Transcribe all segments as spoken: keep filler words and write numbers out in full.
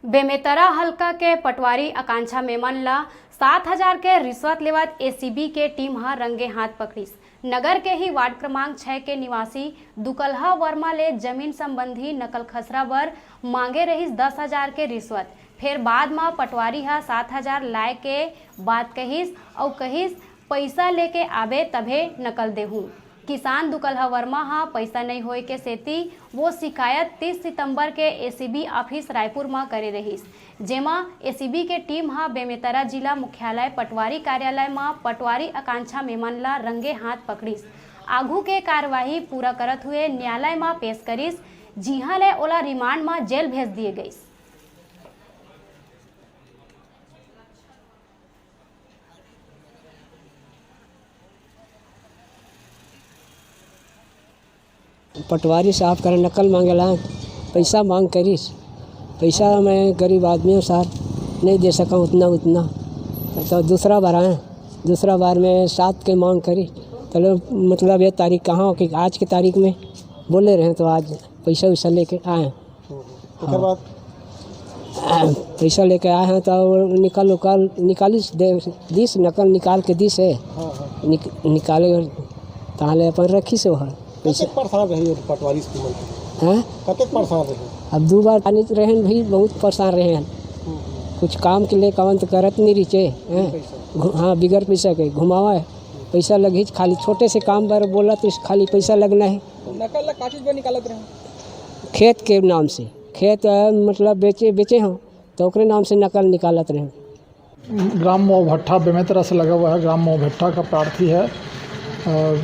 बेमेतरा हल्का के पटवारी आकांक्षा मेमन ला सात हजार के रिश्वत लेवत एसीबी के टीम ह रंगे हाथ पकड़िस। नगर के ही वार्ड क्रमांक छह के निवासी दुकलहा वर्मा ले जमीन संबंधी नकल खसरा बर मांगे रहिस दस हजार के रिश्वत। फेर बाद म पटवारी ह सात हजार लाए के बात कहिस अउ कहिस, "पइसा लेके आबे तभे नकल देहूं।" किसान दुकलहा वर्मा ह पइसा नइ होए के सेती वो शिकायत तीस सितंबर के एसीबी ऑफिस रायपुर म करे रहिस, जेमा एसीबी के टीम ह बेमेतरा जिला मुख्यालय पटवारी कार्यालय म पटवारी आकांक्षा मेमन ला रंगे हाथ पकड़िस। आघू के कार्यवाही पूरा करत हुए न्यायालय म पेश करिस, जिहां ले ओला रिमांड म जेल भेज दिए गइस। पटवारी साहब करा नकल मांगेला, पैसा मांग करिस, पैसा मैं गरीब आदमी हूँ सर, नहीं दे सका उतना उतना। तो दूसरा बार आए, दूसरा बार में सात के मांग करी, चलो मतलब ये तारीख कहाँ हो कि आज की तारीख में बोले रहे, तो आज पैसा वैसा लेके आए। ओकर बाद? पैसा लेके आए हैं तो वो निकाल उकाल निकालिस दे, दिस नकल निकाल के दिस है। हाँ, हाँ। निक-, निकाले ताहले अपन रखिस वो है पैसा। कतेक परेशान रहे हो पटवारी से तुमन? हैं? कतेक परेशान रहे? अब दो बार आने रहे हैं भाई, बहुत परेशान रहे हैं। हम्म, हम्म। कुछ काम के लिए कवन तो करत नहीं रहिचे, हैं? पैसा। घु-, हाँ, बिगर पैसा के घुमावा है। पैसा लगी खाली छोटे से काम बर बोला तो इस खाली पैसा लगना है। नकल ला का चीज बर निकालत रहे? खेत के नाम से, खेत, अ, मतलब बेचे, बेचे हों, तो ओकरे नाम से नकल निकालत रहे। ग्राम मोहभट्ठा बेमेतरा से लगा हुआ है। ग्राम मोहभट्ठा का प्रार्थी है, अ,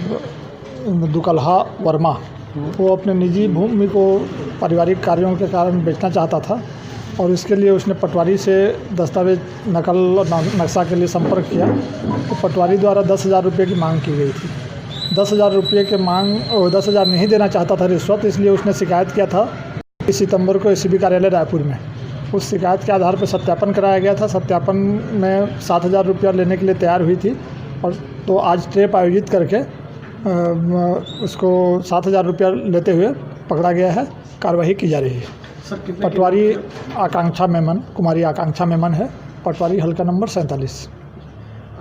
दुकलहा वर्मा। वो अपने निजी भूमि को पारिवारिक कार्यों के कारण बेचना चाहता था और इसके लिए उसने पटवारी से दस्तावेज नकल न-, नक्शा के लिए संपर्क किया। तो पटवारी द्वारा दस हज़ार रुपये की मांग की गई थी। दस हज़ार रुपये के मांग, वो दस हज़ार नहीं देना चाहता था रिश्वत, इसलिए उसने शिकायत किया था इस सितंबर को एसीबी कार्यालय रायपुर में। उस शिकायत के आधार पर सत्यापन कराया गया था। सत्यापन में सात हज़ार रुपया लेने के लिए तैयार हुई थी और तो आज ट्रेप आयोजित करके, अ, म-, उसको सात हज़ार रुपया लेते हुए पकड़ा गया है। कार्रवाई की जा रही है। सर, कितने पटवारी किलो? आकांक्षा मेमन, कुमारी आकांक्षा मेमन है, पटवारी हल्का नंबर सैंतालीस।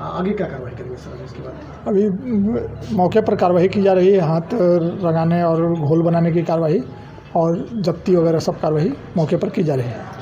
आ-, आगे क्या कार्रवाई करेंगे सर इसके बाद? अभी, म-, मौके पर कार्रवाई की जा रही है, हाथ रंगाने और घोल बनाने की कार्रवाई और जब्ती वगैरह सब कार्रवाई मौके पर की जा रही है।